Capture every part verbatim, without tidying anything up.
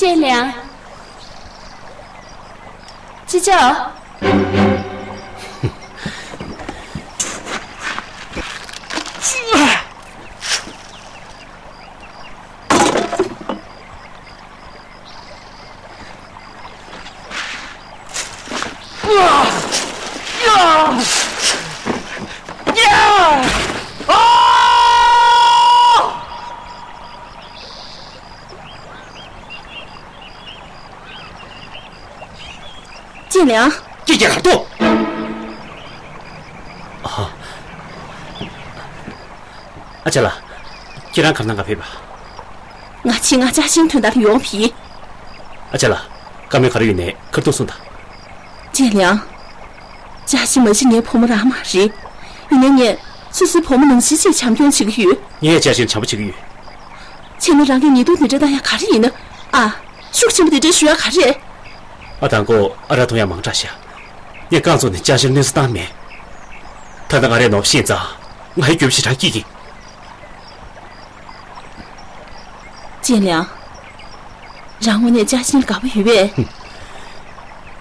ཅེ་ལིང་། ཅི་ཅོ། ཅེ་ལིང་། ཀྱེ་ཀྱེ་གར་འདུག་ཨ། ཨ་ཅག་ལགས། ཁྱེད་རང་གར་ནང་ག་ཕེབས་པ། ང་ཕྱིར་ང་ཅཱ་ཤིན་དོན་དག་ལ་ཡོང་བ་ཡིན། ཨ་ཅག་ལགས། བཀའ་མོལ་ག་རེ་ཡོད་ནའི་ཁ་ཐུག་གསུངས་དང་། ཅེ་ལིང་། ཅཱ་ཤིན་མ་གཞི་ངའི་བུ་མོ་རང་མ་རེད། ཡིན་ནའི་ངས་སོ་སོའི་བུ་མོ་ནང་བཞིན་ཅིག་བྱམས་སྐྱོང་བྱེད་ཀྱི་ཡོད། ངས་ཅཱ་ཤིན་བྱམས་པོ་བྱེད་ཀྱི་ཡོད། བྱས་ན་རང་གིས་ཉེས་རྡུང་འདི་འདྲ་བཏང་ཡ་ག་རེ་ཡིན་ན། ཨ། ཤུགས་ཆེན་པོ་འདི་འདྲ་ཞུ་ཡ་ག་རེ་རེད། ཨ། དང་པོ་ཨ་རག་འཐུང་ཡ་མང་དྲགས་ཤག་ངས་རྐང་བཙུགས་ནས་ཅཱ་ཤིན་གནོད་འཚེ་བཏང་མེད། ད་ལྟ་ང་རས་ནོར་བ་ཤེས་ཙང་ང་ཡི་རྒྱུ་ཞེ་དྲག་སྐྱིད་ཀྱི། ཅེ་ལིང་། རང་དངོས་གནས་ཅཱ་ཤིན་ལ་དགའ་པོ་ཡོད་པས།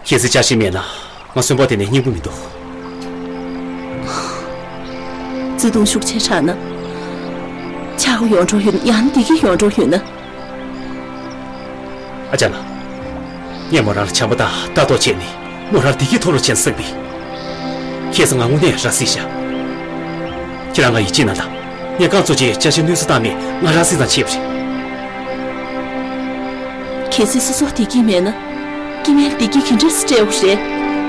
གལ་སྲིད་ཅཱ་ཤིན་མེད་ན་ང་གསོན་པོ་དེ་ནས་སྙིང་པོ་མི་འདུག་བརྩེ་དུང་ཤུགས་ཆེ་དྲགས་ན། ཆག་སྒོ་ཡོང་འགྲོ་ཡོད་ན། ཡང་ན་བདེ་སྐྱིད་ཡོང་འགྲོ་ཡོད་ན། ཨ་ཅག་ལགས། ངས་མོ་རང་ལ་བྱམས་པོ་དང་ལྟ་རྟོག་བྱས་ནས་མོ་རང་བདེ་སྐྱིད་ཐོབ་རོགས་བྱས་ན་བསམ་པས། ཁྱེད་ཚོ་ང་དངོས་གནས་ར་བཟི་ཤག་ཁྱེད་རང་ང་ཡིད་ཆེས་གནང་དང་། ངས་རྐང་བཙུགས་རྗེས་ཅཱ་ཤིན་གནོད་འཚེ་བཏང་མེད། ང་ར་བཟི་ཙམ་བྱས་པ་རེད། གལ་སྲིད་སོ་སོ་བདེ་སྐྱིད་མེད་ན། སྐྱེ་དམན་བདེ་སྐྱིད་ག་འདྲས་སེ་སྤྲད་དགོས་རེད།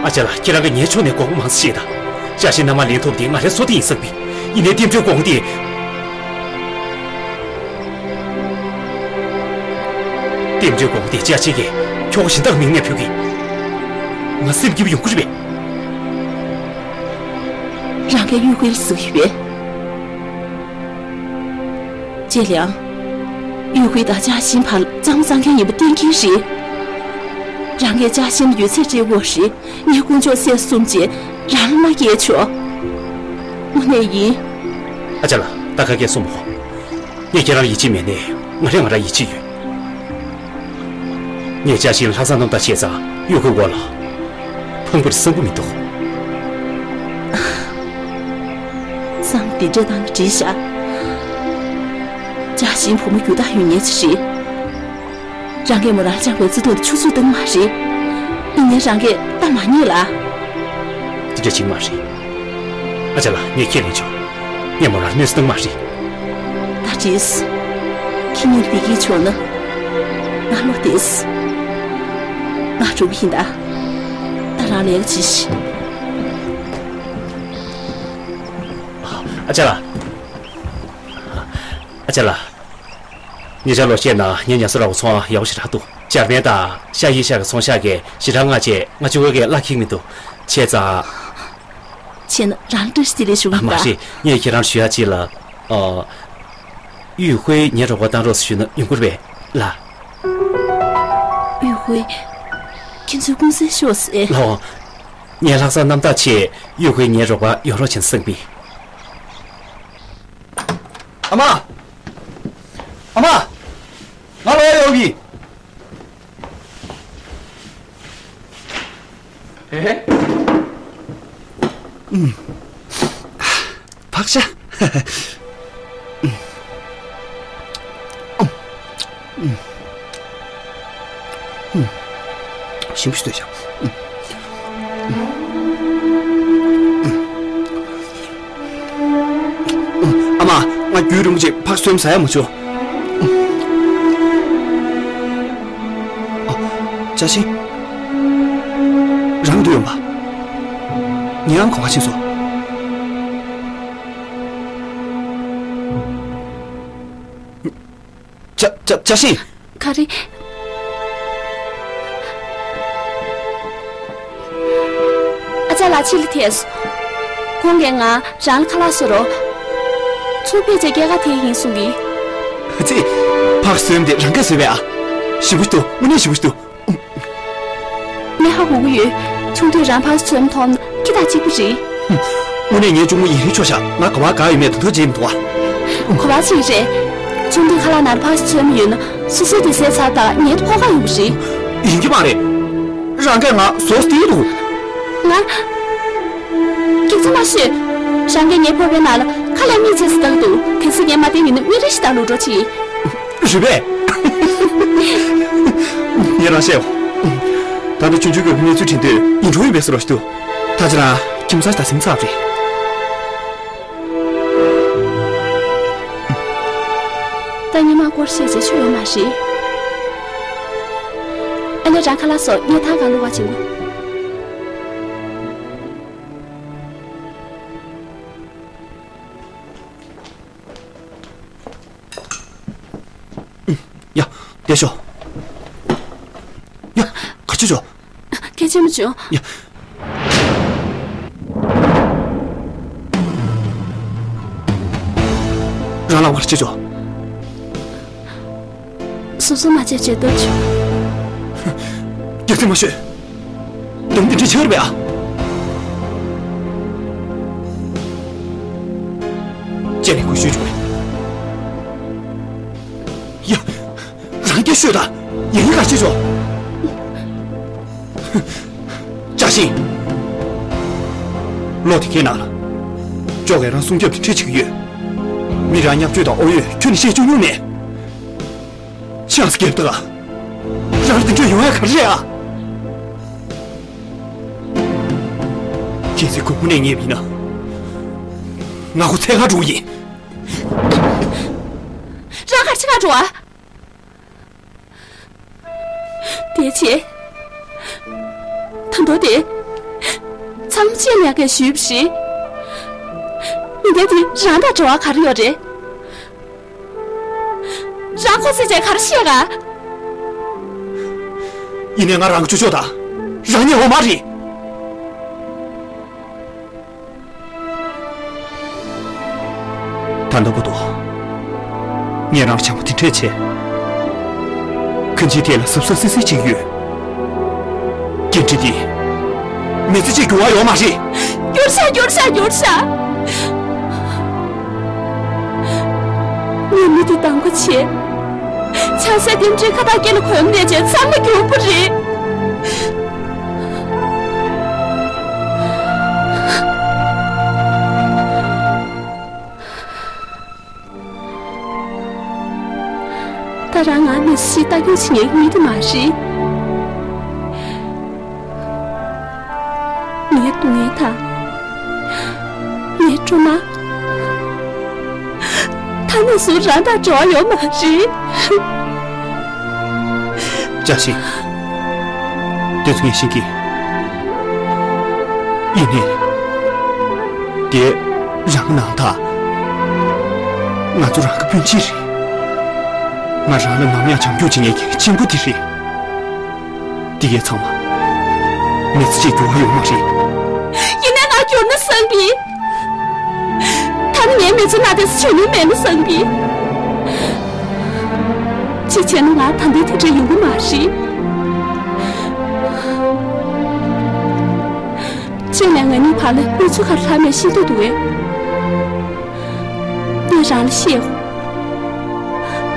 ཨ་ཅག་ལགས། ཁྱེད་རང་གིས་ངའི་ཕྱོགས་ནས་དགོངས་པ་མང་ཙམ་བཞེས་དང་། ཅཱ་ཤིན་མནའ་མ་ལེན་ཐུབ་དེ་ང་རའི་བསོད་བདེ་ཡིན་བསམ་པས། ཡིན་ནའི་རྟེན་འབྲེལ་དགོངས་དེ། རྟེན་འབྲེལ་དགོངས་དེ་ཅཱ་ཤིན་གྱིས་ཁྱོ་ག་གཞན་དག་མིང་ནས་ཕུལ་གི། ང་སེམས་སྐྱིད་པོ་ཡོང་གི་རེད་པས། རང་གིས་གཡུས་ཁུལ་ལ་གཟིགས་ཡོད་པས། ཅེ་ལིང་། གཡུས་ཁུལ་དང་ཅཱ་ཤིན་བར་གཙང་མ་གཙང་རྐྱང་ཡིན་པ་གཏན་འཁེལ་རེད། རང་གིས་ཅཱ་ཤིན་ལ་ཡོད་ཚད་སྤྲད་དགོས་རེད། ངས་དཀོན་མཆོག་གསལ་གསུམ་རྗེས་རང་ལ་མ་སྐྱེལ་ཆོག་དངོས་གནས་ཡིན། ཨ་ཅག་ལགས། ད་ག་གེ་གསུངས་མ་དགོས། ངས་ཁྱེད་རང་ལ་ཡིད་ཆེས་མེད་ནའི་ང་རས་ང་རང་ཡིད་ཆེས་ཡོད། ངས་ཅཱ་ཤིན་ལྷག་བསམ་རྣམ་དག་བྱས་ཙང་གཡུས་ཁུལ་འོག་ལ་ཕངས་པའི་བསམ་བློ་མི་འདུག་བསམ་འདི་འདྲ་བཏང་ན་འགྲིག་ཤག་ཅཱ་ཤིན་བུ་མོ་རྒྱུ་དག་ཡོད་མཁན་ཅིག་རེད། རང་གིས་མོ་རང་བཅངས་པའི་བརྩེ་དུང་དེ་ཆུད་ཟོས་བཏང་མ་རེད། ཡིན་ནའི་རང་གིས་ལྟ་མ་ཉན་ལ། དེ་འདྲ་བྱེད་མ་རེད། ཨ་ཅག་ལགས། ངས་ཁས་ལེན་ཆོག་ངས་མོ་རང་གནོད་འཚེ་བཏང་མ་རེད། ད་འགྲིགས། ཁྱེད་གཉིས་བདེ་སྐྱིད་བྱུང་ན་ང་བློ་བདེ། ང་འགྲོ་གི་ཡིན་ད། ད་རང་ལས་ཀ་བྱེད་ཤིག་ཨ་ཅག་ལགས། ཨ་ཅག་ལགས། ཉེ་ཆར་ལོ་ཤས་ནང་ངའི་ཉ་གསོ་ར་བའི་ཚོང་ཡག་པོ་ཞེ་དྲག་འདུག་འཇར་པན་དང་ཤ་ཡི་ཤ་གི་ཚོང་ཤག་གིས་ཞེ་དྲག་མངགས་བྱས་ང་གཅིག་པོ་གིས་གླ་འཁྱེར་མི་འདུག་བྱས་ཙང་། བྱས་ན་རང་བཀྲ་ཤིས་བདེ་ལེགས་ཞུ་གི་ཡིན་པ། མ་རེད། ངས་ཁྱེད་རང་ཞུ་ཡག་ཅིག་ལ། ཨ། གཡུས་ཧུའེ་ངའི་རོགས་པ་བཏང་རོགས་ཞུས་ན་ཡོང་གི་རེད་པས་ལགས། གཡུས་ཧུའེ། ཁྱེད་ཚོའི་ཀུང་སིའི་ཤོག་ཟེར། ལགས་འོང་། ངས་ལྷག་བསམ་རྣམ་དག་ཆེད་གཡུས་ཧུའེ་ངའི་རོགས་པ་ཡོང་རོགས་བྱས་ན་བསམ་པས། ཨ་མ། ཨ་མ། ང་ལོག་ཡོང་གི། ཨེ། ཨུམ། ཕག་ཤ། ཞིམ་པོ་ཞིག་ལྟོས་ཤག་ཨ་མ། ང་རྒྱུན་རིང་པོ་ཅིག་ཕག་སོན་ཟ་ཡ་མ་བྱུང་། ཨ། ཅཱ་ཤིན། རང་འདུག་ཡོང་པ། ངའི་ཨམ་ག་པར་ཕྱིན་སོང་། ཅཱ། ཅཱ། ཅཱ་ཤིན། ག་རེ། ཨ་ཅག་ལགས་ཕྱི་ལ་ཐད་སོང་། ཁོང་གིས་ང་རང་ལ་ཁ་ལག་བཟོ་རོགས། ཚུར་ཕེབས་རྗེས་སྐྱེལ་ཀ་དེ་ཡིན་གསུང་གི། ཙི། ཕག་སོན་དེ་རང་གིས་བཟོས་པས་ཨ། ཞིམ་པོ་ཞིག་འདུག་དངོས་གནས་ཞིམ་པོ་ཞིག་འདུག་ངས་ཧ་གོ་གི་ཡོད། ཆུང་དུས་རང་ཕག་སོན་མཐོང་ན་སྐྱིད་ཐག་ཆོད་པོ་རེད། དངོས་གནས་ངའི་གཅུང་མོ་ཡིན་རེད་ཆོག་ཤག་ང་ག་པར་དགའ་ཡོད་མེད་དོན་དག་བརྗེད་མི་འདུག་ཨ། ག་པར་ཕྱིན་རེད། ཆུང་དུས་ཁ་ལག་ནང་ཕག་སོན་ཡོད་ན། སོ་སོའི་དེ་ཟས་ཚར་དང་ངའི་ཕོག་ཁ་ཡོང་གི་རེད། ཡིན་གྱི་མ་རེད། རང་གིས་ང་ཟོག་སྟེར་འདུག་ང་། སྐྱག་རྫུན་མ་ཤོད། རང་གིས་ངའི་ཕོར་པའི་ནང་ལ་ཁ་ལག་རྙེད་ཚད་སུ་བཏང་འདུག་དེ་ཚོ་ངས་མ་བསྟན་ཡིན་ན་མི་རེ་ཞིག་དང་ལུག་འགྲོ་ཅིག་རེད་པས། ངས་རང་བཤད་འོ། ད་ལྟ་ཆུང་ཆུང་གི་གནས་ཚུལ་དྲན་དུས་ཡིད་འཕྲོག་ཡིན་པའི་བཟོ་འདྲ་ཞིག་འདུག་ད་ཁྱེད་རང་ཁྱིམ་ཚང་ཞིག་དང་སེམས་འཚབ་རེད། ད་ཉི་མ་སྐོར་བཤད་བྱེད་ཆོག་ཡོད་མ་རེད། ཨ་ནེ་རང་ཁ་ལག་སོགས་ངས་ཐང་གང་བླུག་པ་བྱེད་དགོས། ཡ། བསྡད་ཤོག་ཡ། ག་ཅི་བྱོས། སྐད་ཆེན་པོ་བྱུང་། ཡ། རང་ལ་བར་ཆད་བྱོས། སོ་སོ་མ་བྱས་བྱེད་སྟོབས་བྱུང་། སྐྱག་རྫུན་མ་ཤོད། སྡོམ་དེ་འདྲ་ཆེ་བར་བས་ཨ། ཅེས་ནས་ཁུ་ཤུལ་བྱུང་བས། ཡ། རང་སྐད་ཤོད་དང་། ཡིན་ག་ཅི་ཆོག་ཅག་ཤིང་། ལོ་དེ་གའི་ནང་ལ། ཅོག་གིས་རང་སྲུང་སྐྱོབ་དེ་འདྲ་བྱེད་ཀྱི་ཡོད། མི་རང་བརྙས་བཅོས་དང་ཨོ་ཡོད་ཁྱོན་ནས་བཤད་བཅུག་མྱོང་མེད། ཆང་སི་རྒྱབ་ད། རང་དེ་འདྲ་ཡོང་ཡ་ག་རེ་རེད་ཨ། གལ་སྲིད་གུང་ནས་ངེས་པ་ཡིན་ན། ང་ཁོ་འཚོལ་ག་འགྲོ་གི་ཡིན། རང་ག་རེ་བྱེད་ག་འགྲོ་ཨ། དེའི་ཕྱིར། ད་དུང་དེ། ཚང་མ་ཅི་ལས་ཀའི་ཞུས་པ་རེད། མི་འདི་དེ་རང་དང་འབྲེལ་བ་ག་རེ་ཡོད་རེད། རང་ཁོ་ཚོས་ཅིག་ག་རེ་བཤད་ག་ཡིན་ནའི་ང་རང་གི་ཅོ་ཅོ་དང་། རང་ཉིད་འོ་མ་རེད། ད་ལྟ་བར་དུ་ངས་རང་བྱམས་པོ་དེ་འདྲས་བྱས། ཁ་ཆེའི་ཐད་ལ་གཟབ་གཟབ་སིལ་སིལ་བྱེད་ཀྱི་ཡོད། འགན་འཁྲི་འདི་མི་ཚེ་གཅིག་འགྱུར་བ་ཡོད་མ་རེད། འགྱུར་ཤག་འགྱུར་ཤག་འགྱུར་ཤག་ངས་མི་དེ་དང་པོ་བྱས། ཆང་ས་དེ་འདྲའི་ཁ་བཏགས་སྐེ་ལ་གོན་ནས་བྱས་ཚང་མ་འགྱུར་པོ་རེད། ད་རང་ང་མི་སུ་ཞིག་ལྟ་སྐྱོང་བྱེད་མཁན་གྱི་མི་དེ་མ་རེད། ངའི་སྡུག་བསྔལ་དང་། ངའི་སྤྲོ་སྣང་། ད་ནས་བཟུང་རང་དང་འབྲེལ་བ་ཡོད་མ་རེད། ཅག་ཤིང་། དེ་ཚོ་ངས་ཤེས་ཀྱི། ཡིན་ནའི། དེ་རང་གི་ནང་ཐག་ང་ཚོ་རང་གི་སྤུན་མཆེད་རེད། ང་རང་ལ་ནམ་ཡང་བྱམས་སྐྱོང་བྱེད་མཁན་གྱི་གཅེན་པོ་དེ་རེད། འདི་གའི་ཚང་མ་མི་ཚེ་གཅིག་འགྱུར་བ་ཡོད་མ་རེད། ཡིན་ནའི་ང་འགྱུར་ན་བསམ་གི། ད་ནི་ངའི་མི་ཚེ་ནང་དེ་བྱུང་ནི་མེད་ན་བསམ་གི། གཅིག་བྱས་ན་ང་ད་ལྟའི་དེ་འདྲ་ཡོང་གི་མ་རེད། ཁྱེད་ལ་ང་གཉིས་བར་ལ་གནས་ཚུལ་ག་རེ་ལྷག་མེད་ཤེས་འདོད་འདུག་གས། ངས་རང་ལ་བཤད།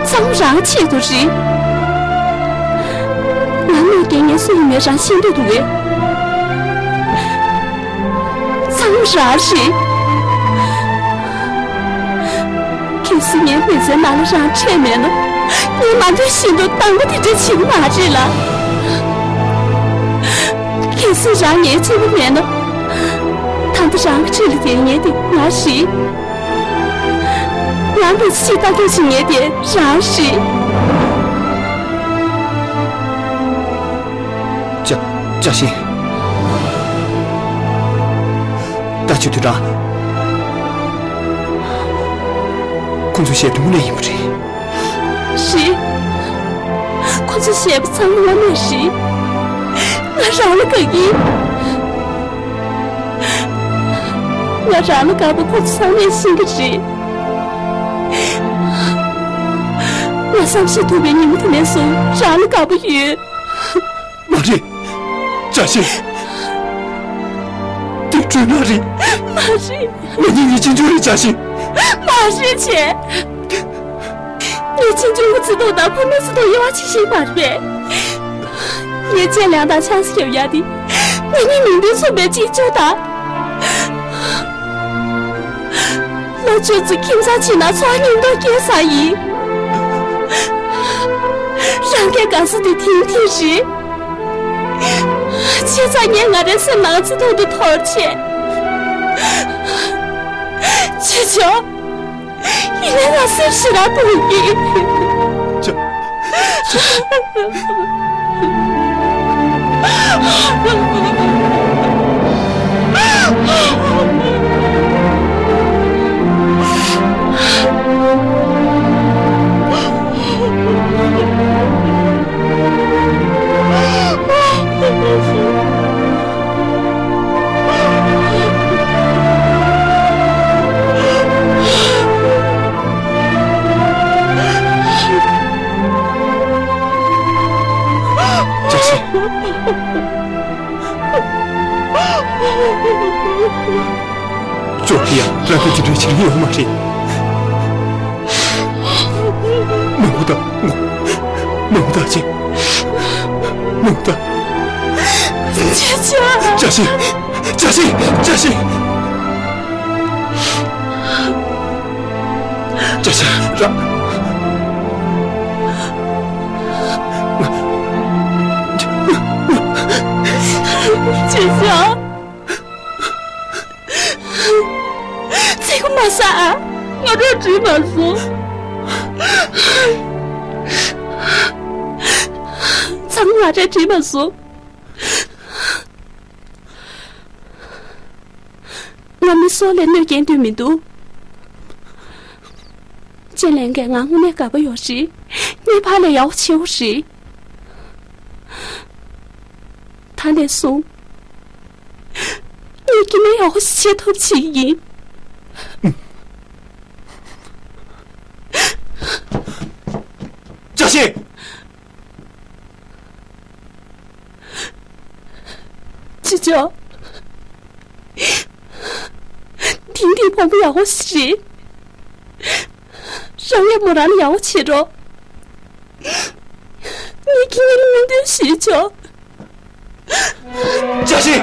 ཚང་མ་རང་ཆེད་དུ་རེད། ང་གནོད་སྐྱེལ་མཁན་སུ་ཡིན་མིན་རང་ཤེས་འདོད་འདུག་གས། ཚང་མ་རང་རེད། གལ་སྲིད་ངའི་མི་ཚེའི་ནང་ལ་རང་འཕྲད་མེད་ན། ངས་མ་འདོད་བཞིན་དུ་དང་པོ་དེ་འདྲ་བྱེད་ཀྱི་མ་རེད་ལ། གལ་སྲིད་རང་ངའི་གཅེན་པོ་མེད་ན། ད་ལྟ་རང་གི་འཁྲིས་ལ་བསྡད་མཁན་དེ་ང་རེད། ང་མི་ཚེ་གཅིག་ལྟ་སྐྱོང་བྱེད་མཁན་དེ་རང་རེད། ཅག་ཅག་ཤིང་། ད་ཆུ་དུས་རང་། ཁོ་ཚོས་བཤད་དུས་དངོས་གནས་ཡིན་པ་རེད། རེད། ཁོ་ཚོས་བཤད་པ་ཚང་མ་དངོས་གནས་རེད། ང་རང་ལ་དགའ་གི། ང་རང་ལ་དགའ་པ་ཁོ་ཚོ་ཚང་མས་ཤེས་ཀྱི་རེད། ང་བསམ་ཤེས་ཐུབ་པའི་ཉིན་མོ་དེ་ནས་བཟུང་རང་ལ་དགའ་པོ་ཡོད། མ་རེད། བཀྲ་ཤིས། དེ་སྤྲོ་སྣང་རེད། མ་རེད། ང་གཉིས་གཉིས་གཅིག་མཇུག་རེད། བཀྲ་ཤིས། མ་རེད་བྱས། ངས་གཅེན་གཅུང་གི་བརྩེ་དུང་དང་བུ་མོའི་བརྩེ་དུང་དབྱེ་བ་ཕྱེ་ཤེས་པ་རེད་པས། ངས་ཅེན་ལིའང་དང་ཆང་ས་ཁེབས་ཡ་དེ་ངེད་གཉིས་མིང་དོན་མཚུངས་པའི་གཅེན་གཅུང་དང་། ལོ་བཅུ་ཙམ་ཁྱིམ་ཚང་ཕྱི་ནང་འཚོ་བ་སྙིང་སྟོབས་སྐྱེལ་ས་ཡིན། རང་གིས་དགའ་ས་དེ་དེང་དེང་རེད། བྱས་ཙང་ངས་ང་རའི་སེམས་ནང་བརྩེ་དུང་དེ་དོར་བྱས། ཅེ་ཅོ། ཡིན་ནའི་ང་སེམས་ཞེ་དྲག་སྡུག་གི། ཅ། ཅ། ཅ་ཤི། ཅོ་ཧི་ཡ་རང་གི་དེ་འདྲའི་བྱེད་ཡོད་མ་རེད། མང་པོ་དང་མང་པོ་དང་ཅི། མང་པོ་དང་། ཅ་ཤི། ཅ་ཤི། ཅ་ཤི། ཅ་ཤི་ར། ཅི་བྱ། ཚིག་མ་ཟ་ཨ། ང་རང་བྲིས་མ་སོང་། ཚང་མ་ང་རང་བྲིས་མ་སོང་། ང་མི་སྲོག་ལས་གནོད་སྐྱེལ་འདོད་མི་འདུག། ཅེན་ལིའང་གིས་ང་དངོས་གནས་དགའ་པོ་ཡོད་རེད། ངའི་ཕ་ལས་ཡག་པོ་བྱེད་འོ་རེད། ད་ནས་བཟུང་། ངས་སྐྱེ་དམན་ཡག་པོ་ཞིག་བྱེད་ཐུབ་ཅིག་ཡིན། ཅ་ཤི། ཅི་ཅོ། དེང་དེང་བུ་མོ་ཡག་པོ་ཞིག་རེད། རང་ཡང་མོ་རང་ལ་ཡག་པོ་བྱེད་རོགས། ངས་ཁྱེད་ལ་སྨོན་འདུན་ཞུས་ཆོག། ཅ་ཤི།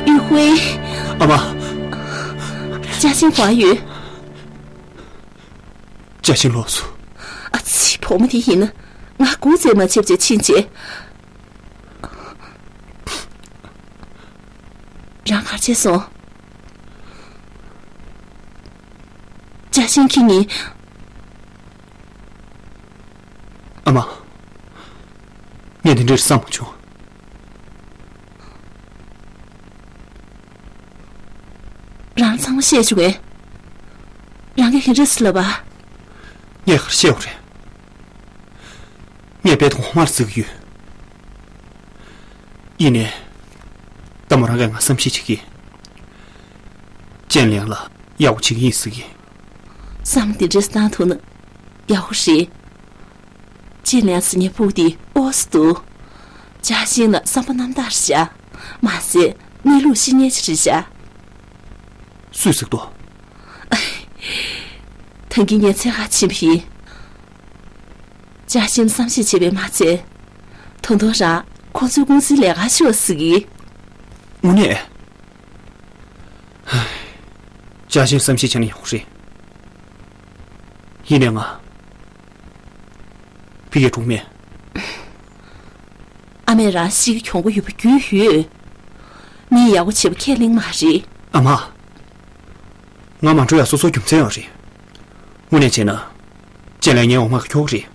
ཡུས་ཧུའེ། ཨ་མ། ཅ་ཤི་ག་པར་ཡོད། ཅ་ཤི་ལོག་སོང་། ཨ་ཙི། བུ་མོ་དེ་ཡིན་ན་ང་སྒུག་རྩིས་མ་བྱེད་ཅེས་ཕྱིན་བྱས། རང་ག་རེ་བྱས་སོང་། ཅ་ཤི་ཁྱེད་གཉིས། ཨ་མ། ངས་དེ་འདྲའི་བསམ་མ་བྱུང་། རང་ཚང་མ་བཤད་བྱུང་ངས། རང་གིས་ག་རེ་ཟེར་ལབ་པ། ངས་ག་རེ་བཤད་པ་རེད། ངས་དཔེ་དང་ངོ་མར་ཟེར་གྱི་ཡོད། ཡིན་ནའི། ལྟད་མོ་རང་གིས་ང་བསམ་ཤེས་བྱེད་ཀྱི། ཅེན་ལིའང་ལ་ཡག་པོ་བྱེད་ཀྱི་ཡིན་ཟེར་གྱི། བསམ་དེ་འདྲས་བཏང་ཐུབ་ན་ཡག་པོ་རེད། ཅེན་ལིའང་ཟེར་མཁན་ཕྲུ་གུ་དེ་ཨོ་སི་འདུག། ཅ་ཤི་ལ་བསམ་པ་རྣམ་དག་རེད་བཞག། མ་ཟད་གནས་ལུགས་ཤེས་མཁན་ཅིག་རེད་བཞག། སུས་ཟེར་འདུག། ད་གིན་ངས་འཚོལ་ག་ཕྱིན་པ་ཡིན། ཅ་ཤིས་བསམ་ཤེས་བྱས་པས་མ་ཚད། ད་དུང་རང་ཁོ་ཚོའི་ཀུང་སིའི་ལས་ཀར་ཤོག་ཟེར་གི། དངོས་གནས། ཅ་ཤིས་བསམ་ཤེས་བྱས་ན་ཡག་པོ་རེད། ཡིན་ནའི་ང་། ཕ་གིར་འགྲོ་གི་མེད། ཨ་མས་རང་གཤིས་ཀ་གྱོང་པོ་ཡོད་པ་རྒྱུས་ཡོད། མི་ ཡག་པོ་བྱེད་པ་ཁས་ལེན་མ་རེད། ཨ་མ། ང་མ་འགྲོ་ཡ་སོ་སོ་རྒྱུ་མཚན་ཡོད་རེད། དངོས་གནས་བྱས་ན། ཅེན་ལན་ངའི་འོག་མ་གི་ཁྱོ་ག་རེད།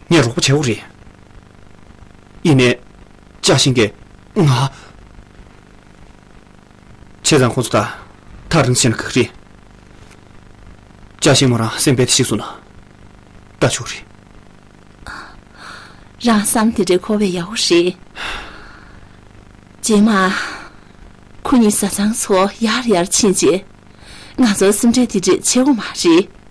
ངས་རོགས་པ་བྱེད་དགོས་རེད། ཡིན་ནའི། ཅཱ་ཤིན་གྱིས་ང་། བྱས་ཙང་ཁོང་ཚོ་ད་ཐག་རིང་ཕྱིན་ན་ག་གི་རེད། ཅཱ་ཤིན་མོ་རང་སེམས་པའི་དེ་ཞིག་སོང་ན་ད་ཆོག་རེད། རང་བསམ་དེ་འདྲའི་འཁོར་བའི་ཡག་པོ་རེད། རྗེས་མ། ཁོ་གཉིས་བཟའ་ཚང་ཚོ་ཡར་ཡར་ཕྱིན་རྗེས། ང་ཚོ་སེམས་ཁྲལ་དེ་འདྲ་བྱེད་དགོས་མ་རེད།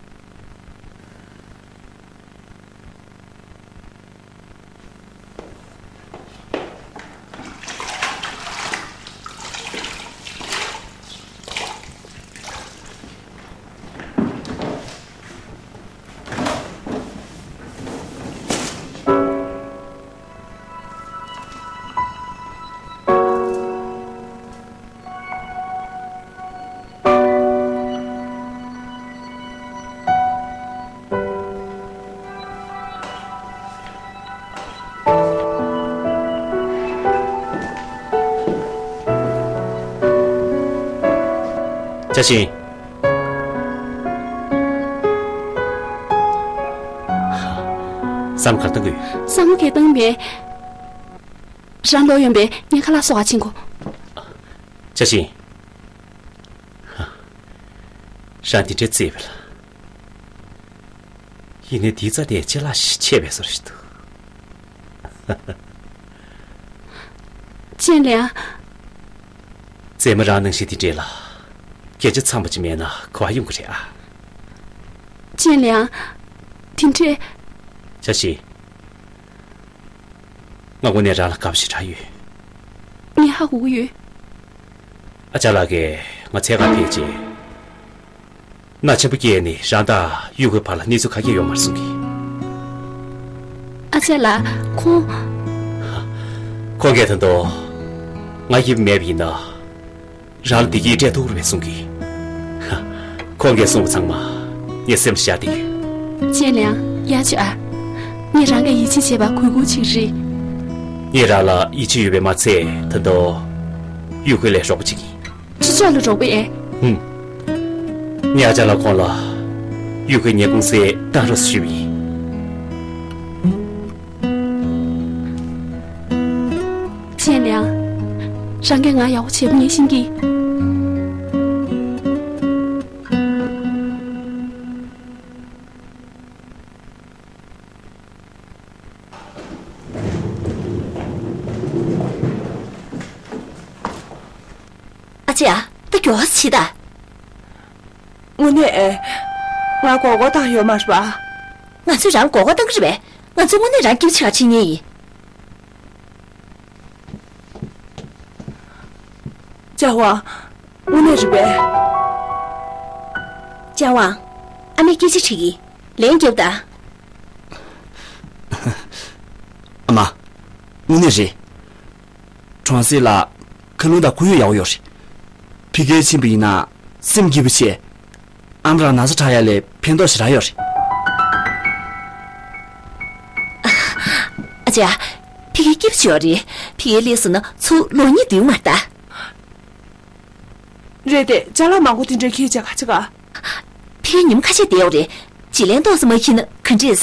ཅཱ་ཤིན། བསམ་བློ་ག་རེ་བཏང་གི་ཡོད། བསམ་བློ་གས་བཏང་མེད། རང་ལོག་ཡོང་པས་ངས་ཁ་ལག་བཟོ་ག་ཕྱིན་གོ། ཅཱ་ཤིན། རང་འདི་འདྲའི་བརྩེ་བས་ལ། ཡིན་ནའི་འདིའི་རྩ་དེ་ཅ་ལག་ཞིག་ཆད་པའི་བཟོ་ཞིག་འདུག། ཅེན་ལན། མཛེས་མ་རང་ནང་བཞིན་འདི་འདྲས་ལ། སྐད་ཆ་འཚམས་པ་ཅིག་མེད་ན་ག་པར་ཡོང་གི་རེད་ཨ། ཅེན་ལན། དེ་འདྲས། ཅཱ་ཤིན། ང་དངོས་གནས་རང་ལ་དགའ་པོ་ཞེ་དྲག་ཡོད། ངས་ཧ་གོ་གི་ཡོད། ཨ་ཅག་ལགས་ཀྱིས་ང་འཚོལ་གར་ཕེབས་རྗེས། མནའ་ཆེན་པོ་སྐྱེས་ནས་རང་དང་ཡུ་ཁོའི་བར་ལ་གནས་ཚུལ་ག་གེ་ཡོད་མ་རེད་གསུང་གི། ཨ་ཅག་ལགས་ཁོང་། ཁོང་གིས་ད་དུང་ང་ཡིབ་མེད་པ་ཡིན་ན། རང་ལ་བདེ་སྐྱིད་སྤྲད་ཐུབ་རེད་པས་གསུང་གི། ཁོང་གིས་གསུངས་པ་ཚང་མ་ངས་སེམས་ལ་བཞག་བསྡད་ཡོད། ཅེན་ལན། ཡ་ཅི་ཨ། ངས་རང་ག་ཡིད་ཆེས་བྱས་པ་གུས་བཀུར་བྱེད་ཀྱི་རེད། ངས་རང་ལ་ཡིད་ཆེས་ཡོད་པས་མ་ཚད་ད་དུང་ཡུ་ཁུའི་ལས་རོགས་པ་བྱེད་ཀྱི་ཡིན། ཅི་ཕྱོགས་ལ་རོགས་པ་ཨེ། ཧུམ། ངས་ཨ་ཅག་ལགས་ཁོང་ལ་ཡུ་ཁུའི་ངའི་ཀུང་སི་བཏང་རོགས་ཞུས་པ་ཡིན། ཅེན་ལན། རང་གིས་ང་ཡག་པོ་བྱས་པ་ངས་ཤེས་ཀྱི། ཨ་ཅེ་ཨ། ད་མགྱོགས་པོ་བྱེད་དང་། དངོས་གནས། ང་མགོ་སྐོར་བཏང་ཡོད་མ་རེད་པ། ང་ཚོས་རང་མགོ་སྐོར་བཏང་གི་རེད་པས། ང་ཚོས་དངོས་གནས་རང་སྐྱིད་པོ་བྱེད་ག་ཕྱིན་མཁན་ཡིན། ལྕགས་དབང་། དངོས་གནས་རེད་པས། ལྕགས་དབང་། ཨ་མས་སྐད་ཆ་དྲིས་ཀྱི། ལན་རྒྱོབ་དང་། ཨ་མ། དངོས་གནས་རེད། གྲོང་གསེབ་ལ་མཁའ་རླུང་དང་ཁོར་ཡུག་ཡག་པོ་ཡོད་རེད། ཕ་གིར་ཕྱིན་པ་ཡིན་ན་སེམས་སྐྱིད་པོ་བྱས། ཨ་མ་རང་ན་ཚ་དྲག་ཡ་ལས་ཕན་ཐོགས་ཞེ་དྲག་ཡོད་རེད། ཨ་ཅེ། ཕ་གི་སྐྱིད་པོ་བྱས་ཡོད་རེད། ཕ་གི་སླེབས་སོང་ན་ཚུར་ལོ་གཉིས་སྡོད་མ་རེད་ད། རེད་དེ་ཅ་ལག་མང་པོ་དེ་འདྲ་འཁྱེར་བྱས་ག་ཅི་ག། ཕ་གི་ཉིན་མོ་ཁ་ཤས་བསྡད་ཡོད་རེད། བྱི་ལན་ཏོག་ཙམ་མ་འཁྱེར་ན་ག་འདྲས།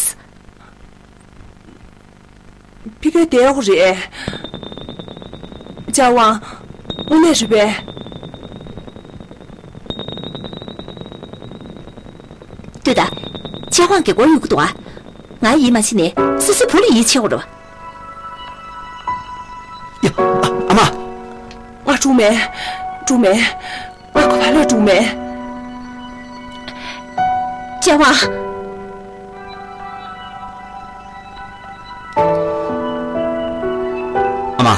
ཕ་གི་བསྡད་ཡོད་རེད། ལྕགས་དབང་། དངོས་གནས་རེད་པས། ལྟོས་དང་། ལྕགས་དབང་གི་མགོ་གཡུག་གི་འདུག་ཨ། ང་ཡིད་མ་ཆེས་ནས་སོ་སོའི་བུ་ལ་ཡིད་ཆེས་ཡོད་རེད་པ། ཡ། ཨ། ཨ་མ། ང་འཁྲུག་མེད། འཁྲུག་མེད། ང་གོ་བ་ལས་འཁྲུག་མེད། ལྕགས་དབང་། ཨ་མ།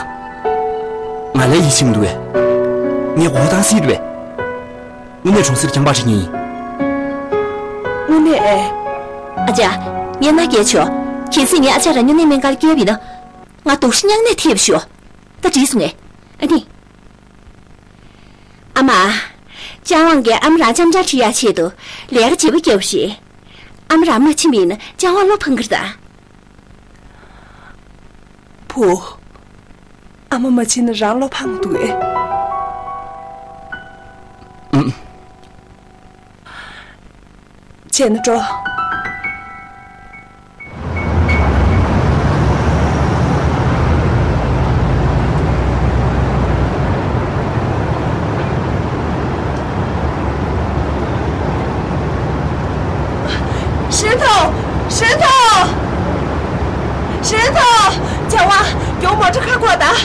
ང་ལ་ཡིད་ཆེས་མི་འདུག་གས། ངས་མགོ་སྐོར་བཏང་སྲིད་རེད་པས། དངོས་གནས་གྲོང་གསེབ་རྐྱང་པ་བྱེད་མཁན་ཡིན། དངོས་གནས་ཨེ། ཨ་ཅག་ངས་མནའ་སྐྱེལ་ཆོག་གལ་སྲིད་ངས་ཨ་ཅག་རང་སྨྱུང་གནས་སྨན་ཁང་ལ་བསྐྱལ་བ་ཡིན་ན། ང་དོགས་གཞི་མྱང་གནས་ཐེབས་ཤོག་ད་འགྲིག་སོང་ངས། ཨ་ནི། ཨ་མ། ལྕགས་དབང་གིས་ཨ་མ་རང་ལྕམ་སྲིང་ཁྲིད་ཡག་ཆེད་དུ་ལས་ཀ་བརྗེ་པོ་བརྒྱབ་པ་རེད། ཨ་མ་རང་མ་ཕྱིན་པ་ཡིན་ན་ལྕགས་དབང་བློ་ཕམ་གྱི་རེད་ད། བུ། ཨ་མ་མ་ཕྱིན་ན་རང་བློ་ཕམ་གྱི་འདུག་གས། བྱས་ན་འགྲོ། ཧྲེན་ཐོ། ཧྲེན་ཐོ། ཧྲེན་ཐོ། ཅ་ཝང་། མགྱོགས་མོ་ཊ་ཁ་བསྐོར་དང་།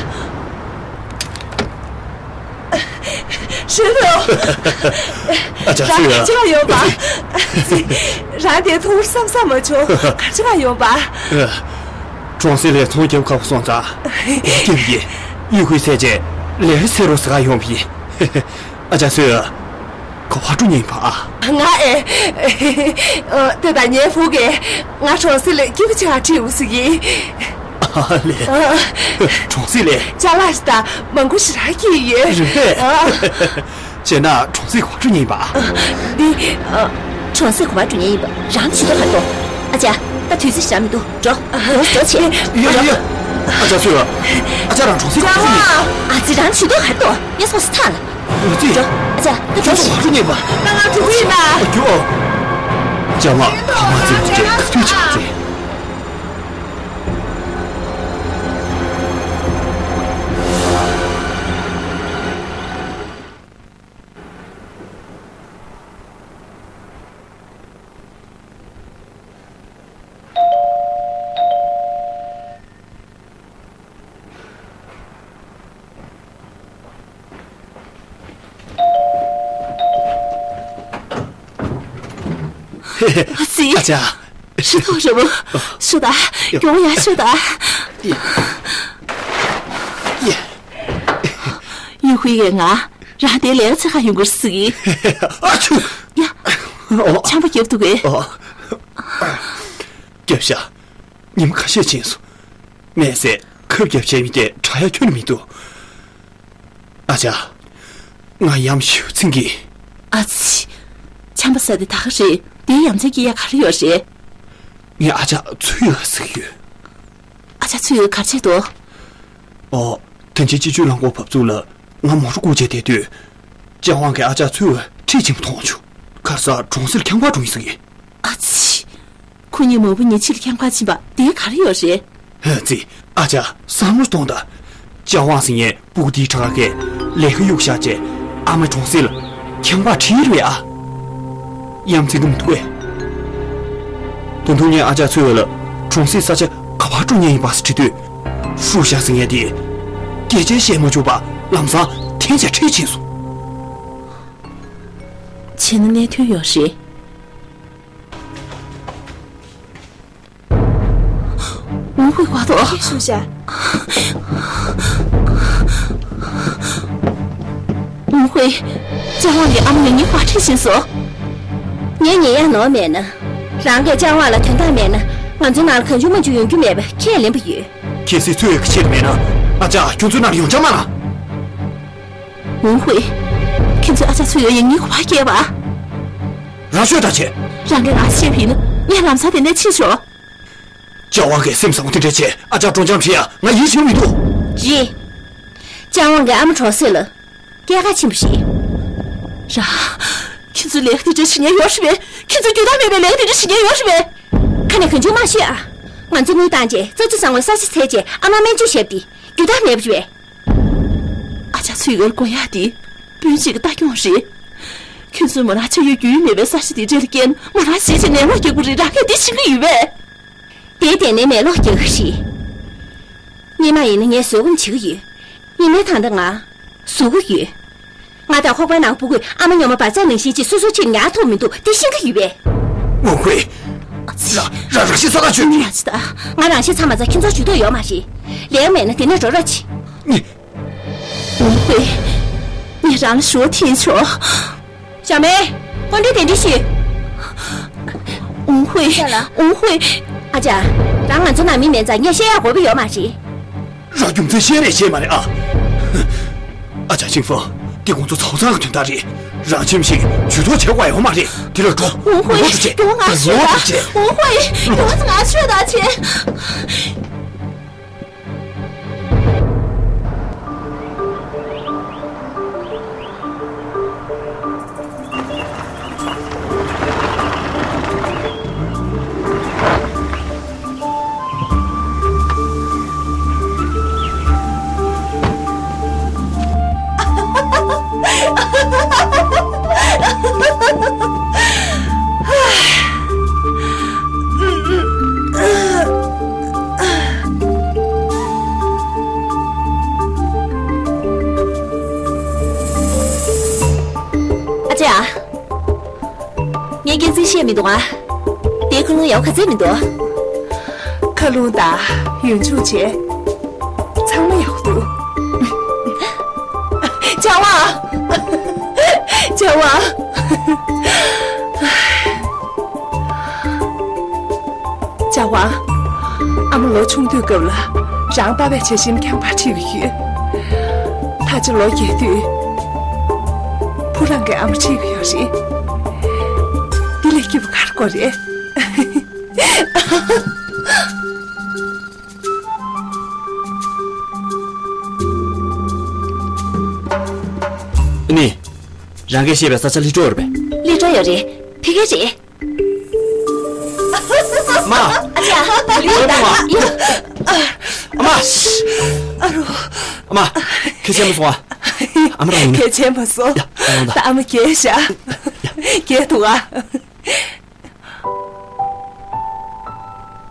ཧྲེན་ཐོ། ཨ་ཅག་ཚུད་ཡ། རང་ཅག་ཡོད་པ། རང་དེ་ཐུག་བསམ་བསམ་མ་བྱུང་། གར་ཅི་ག་ཡོད་པ། གྲོང་གསེབ་ལས་ཚོང་རྒྱབ་ཁག་པོ་སོང་ཙང་། རྒྱབ་ཡིན། ཡུལ་ཁུལ་ཚད་ཅན་ལས་རི་སེ་རོ་ཟ་ག་ཡོང་བ་ཡིན། ཨ་ཅག་ཚུད་ཡ། ག་པར་འགྲོ་མཁན་ཡིན་པ་ཨ། ང་ཨེ། ཨ། དེ་ད་ངའི་བུ་གས་ང་གྲོང་གསེབ་ལ་སྐྱིད་པོ་ཆེ་བ་ཁྲིད་འོང་ཟེར་གི། ཨ་ལེ། ཨ། གྲོང་གསེབ་ལ། ཅ་ལག་ཞིག་དང་མང་པོ་ཞིག་རག་གི་ཡོད། རེད་པས། ཨ། བྱས་ན་གྲོང་གསེབ་ག་པར་འགྲོ་མཁན་ཡིན་པ་ཨ། འདི། ཨ། གྲོང་གསེབ་ག་པར་འགྲོ་མཁན་ཡིན་པ་རང་ཇུས་གཏོགས་ག་རེ་འདུག་ཨ་ཅག་ད་དུས་ཚོད་ཞག་མི་འདུག་འགྲོ། འགྲོ་འགྲོ་བྱེད། ཡ་ཡ་ཡ། ཨ་ཅག་ཚུད་ཡ། ཨ་ཅག་རང་གྲོང་གསེབ་ག་པར་འགྲོ་མཁན་ཡིན། ཨ་ཙི་རང་ཇུས་གཏོགས་ག་རེ་འདུག་ངས་སོང་ཟེར་ཐག་ལ། འོ་ཙི། འགྲོ། ཨ་ཅག་ད་འགྲོ། ཁྱོད་ཚོ་ག་རེ་ཉན་པ། ད་ང་འགྲོ་གི་ཡིན་ན། ཨ་ཁྱོད་ཨོ། ཅ་ལག་ཕ་མ་ཙི་མོ་བཅས་ག་དུས་ཆགས་ཚེ། ཨ་ཙི། ཨ་ཅག་ཧྲེན་ཐོ་རེད་པ། ཤོག་དང་། མགྱོགས་ཡར་ཤོག་དང་། ཡེ། ཡེ། ཡུ་ཧུའེ་ཡིས་ང་རང་དེ་ལས་ཚེ་ག་ཡོང་དགོས་ཟེར་གི། ཨ་ཆུ། ཡ། ཨོ། ཆམ་པ་བརྒྱབ་འདུག་གས། ཨོ། བརྒྱབ་ཤག་ཉི་མ་ཁ་ཤས་ཕྱིན་སོང་། མེད་ཟེར་ཁབ་བརྒྱབ་བྱས་མི་དེ་དྲག་ཡག་ཁྱོན་ནས་མི་འདུག་ཨ་ཅག་ང་ཡ་མཚན་ཞེ་པོ་འཚིག་གི། ཨ་ཙི། ཆམ་པ་ཟ་དེ་ད་ག་རེད། དེ་ཡ་མཚན་སྐྱེ་ཡག་ག་རེ་ཡོད་རེད། ངས་ཨ་ཅག་འཚོལ་ཡོང་ཟེར་གི་ཡོད། ཨ་ཅག་འཚོལ་ཡོང་ག་རེ་བྱས་འདུག་ཨོ། དེ་རིང་སྤྱི་སྤྱོད་རླངས་འཁོར་བབས་ཚུགས་ལ་ང་མོ་ཊ་བསྐུར་བྱས་བསྡད་དུས། ཅ་ཝང་གིས་ཨ་ཅག་འཚོལ་བའི་ཁྲིད་ཕྱིན་པ་མཐོང་བྱུང་། ཁ་སང་གྲོང་གསེབ་ཁྱམས་པར་འགྲོ་ཡིན་ཟེར་གི། ཨ་ཙི། ཁོ་གཉིས་མ་བུ་གཉིས་ཕྱིར་ཁྱམས་པར་ཕྱིན་པ་དེ་ག་རེ་ཡོད་རེད། ཧེ་ཙི། ཨ་ཅག་བསམ་བློ་གཏོང་དང་། ཅ་ཝང་ཟེར་མཁན་སྤུ་གུ་དེའི་ཕྲུ་གུ་གིས་ལས་ཀ་གཡུག་བཞག་བྱས་ཨ་མ་གྲོང་གསེབ་ལ་ཁྱམས་པར་ཁྲིད་རེད་པས་ཨ། ཡ་མཚན་གྱི་མི་འདུག་གས། ད་དུང་ངས་ཨ་ཅག་འཚོལ་བ་ལ་གྲོང་གསེབ་ས་ཆ་ག་པར་འགྲོ་མཁན་ཡིན་པ་དྲིས་དུས། ཧྥུ་ཞ་ཟེར་མཁན་དེས་སྐད་ཆ་བཤད་མ་བཅུག་པར་ལམ་སང་འཐེན་བྱས་ཁྲིད་ཕྱིན་སོང་། བྱས་ན་གནད་དོན་ཡོད་རེད། ཝུན་ཧུའེ་ཀོ་ཏོ། ཧྥུ་ཞ། ཝུན་ཧུའེ། ཅ་ཝང་གིས་ཨ་མ་ཉེ་ཉེ་ཁ་ཁྲིད་ཕྱིན་སོང་། ངས་ཉན་ཡག་ནོར་མེད་ན། རང་གིས་ཅ་ཝང་ལ་དོན་དག་མེད་ན་ང་ཚོའི་ནང་ལ་གང་བྱུང་མང་བྱུང་ཡོང་རྒྱུ་མེད་པ་ཁས་ལེན་པ་ཡོད། གལ་སྲིད་འཚོལ་བའི་ཁ་ཆེར་མེད་ན་ཨ་ཅག་ཁྱོད་ཚོའི་ནང་ལ་ཡོང་ཆ་མ་ལ། ཝུན་ཧུའེ། ཁྱོད་ཚོས་ཨ་ཅག་འཚོལ་ཡག་ཉེ་ཉེ་ཁ་སྐྱེལ་བ། རང་ཤོད་དང་བྱེད། རང་གིས་ང་བཤད་པ་ཡིན་ན་ངས་ལམ་སང་དེ་ནས་ཕྱིན་ཆོག་ཅ་ཝང་གིས་སེམས་བཟང་པོ་དེ་འདྲ་བྱས་ཨ་ཅག་སྤྲོ་འཆམ་བྱེད་ཡ་ང་ཡིད་ཆེས་མི་འདུག་རེད། ཅ་ཝང་གི་ཨ་མ་གྲོང་གསེབ་ལ་སྐྱེལ་ག་ཕྱིན་པ་རེད། རང་། ཁྱེད་ཚོས་ལས་ཀ་དེ་འདྲ་བྱེད་མཁན་ཡོད་རེད་པས། ཁྱེད་ཚོས་དུས་ཐག་མེད་པའི་ལས་ཀ་དེ་འདྲ་བྱེད་མཁན་ཡོད་རེད་པས། ཁ་ནས་གང་བྱུང་མ་བཤད་ཨ། ང་ཚོ་དངུལ་བཏང་རྗེས་རྩྭ་ཆུ་བཟང་བའི་ས་ཆ་བཙལ་རྗེས་ཨ་མ་སྨན་བཅོས་བྱས་པ་དེ་དུས་ཐག་མེད་པ་རེད་པས། ཨ་ཅག་འཚོལ་ཡག་དགོས་ཡག་དེ་སྤུན་མཆེད་ཀྱི་ལྟ་སྐྱོང་རེད། ཁྱོད་ཚོས་མོ་རང་ཆགས་ཡུལ་རྒྱུས་ཡོད་མེད་པའི་ས་ཆ་དེ་འདྲ་ལ་བསྐྱལ་ན་མོ་རང་ཤི་བྱས་ནད་ལོག་རྒྱག་གི་རེད། རང་གིས་དེ་ཤེས་ཀྱི་ཡོད་པས། དེའི་སྟེང་ནས་ནད་ལོག་རྒྱག་གི་རེད། སྔོན་མ་ཡིན་ན་ངས་བཟོད་སྒོམ་བྱེད་ཀྱི་ཡོད། ཡིན་ནའི་ད་ལྟ་ང་ཟུག་གི་ཡོད། ང་དང་ཁོག་པའི་ནང་སྤུ་གུས་ཨ་མ་སྔོན་མ་བར་ཚད་ནང་བཞིན་གཅིག་སོ་སོའི་ཕྱིར་ཉར་ཐུབ་མི་འདུག་དེ་ཤེས་ཀྱི་ཡོད་པས། ཝུན་ཧུའེ། ཨ་ཙི། རང་རང་ཤི་ཚ་ཐག་ཆོད་ཀྱི། ང་རང་ཤི་ཚ་མ་ཚ་ཁྱེད་ཚོར་ཇུས་གཏོགས་ཡོད་མ་རེད། ལས་མེད་ན་དེ་ནས་འགྲོ་རོགས་གྱིས། ཝུན་ཧུའེ། ངས་རང་ལ་ཞུ་བ་འཐེན་ཆོག་ཞའོ་མེ། སྐུ་མགྲོན་གདན་འདྲེན་ཞུས། ཝུན་ཧུའེ། ཝུན་ཧུའེ། ཨ་ཅག་རང་ང་ཚོ་ནང་མི་མིན་ཙང་ངས་བཤད་ཡག་དགོས་པ་ཡོད་མ་རེད། རང་རྒྱུ་མཚན་བཤད་རེས་བྱས་མ་རེད་ཨ། ཨ་ཅག་ཆིང་ཧྥང་། འདི་ཁོང་ཚོ་ཚོགས་གཙོའི་དོན་དག་རེད། རང་ཆེམ་ཞིག་ཇུས་གཏོགས་བྱེད་དགོས་ཡོད་མ་རེད། དེ་ལ་འགྲོ། ཝུན་ཧུའེ། ངོ་ཐུག་བྱེད། ངོ་ཐུག་བྱེད། ཝུན་ཧུའེ། ངོ་ང་ཆོས་དང་བྱེད། མི་འདུག་ཨ། དེའི་ཁ་ལུང་ཡག་པོ་ག་ཚད་མི་འདུག་ཁ་ལུང་དང་ཡོན་ཆུང་བྱས། ཚང་མ་ཡག་པོ་འདུག་ལྕགས་དབང་། ལྕགས་དབང་། ལྕགས་དབང་། ཨ་མ་ལོ་ཆུང་དུས་སྐབས་ལ་རང་པ་ཕའི་ཆ་ཤས་ཁྱད་པར་ཁྲིད་ཀྱི་ཡོད། ད་ཆ་ལོ་རྒས་དུས་བུ་རང་གི་ཨ་མ་ཁྲིད་ཀྱི་ཡོད་རེད། འདི་ལས་སྐྱིད་པོ་ག་རེ་དགོས་རེད། ཨ་ནི། རང་གིས་བཤད་པའི་ས་ཆ་ལྷི་ཀྲོ་ཡོད་རེད་པས། ལྷི་ཀྲོ་ཡོད་རེད། ཕ་གི་རེད། མ། ཨ་ཅག་ལུས་དང་ཡ། ཨ་མ། ཨ་རོ། ཨ་མ། གལ་ཆེན་མ་སོང་ཨ། ཨ་མ་རང་ཡིན། གལ་ཆེན་མ་སོང་། ཡ། ཨ་རོ་ད། ད་ཨ་མ་རྒས་ཤག་ཡ། རྒས་འདུག་ཨ།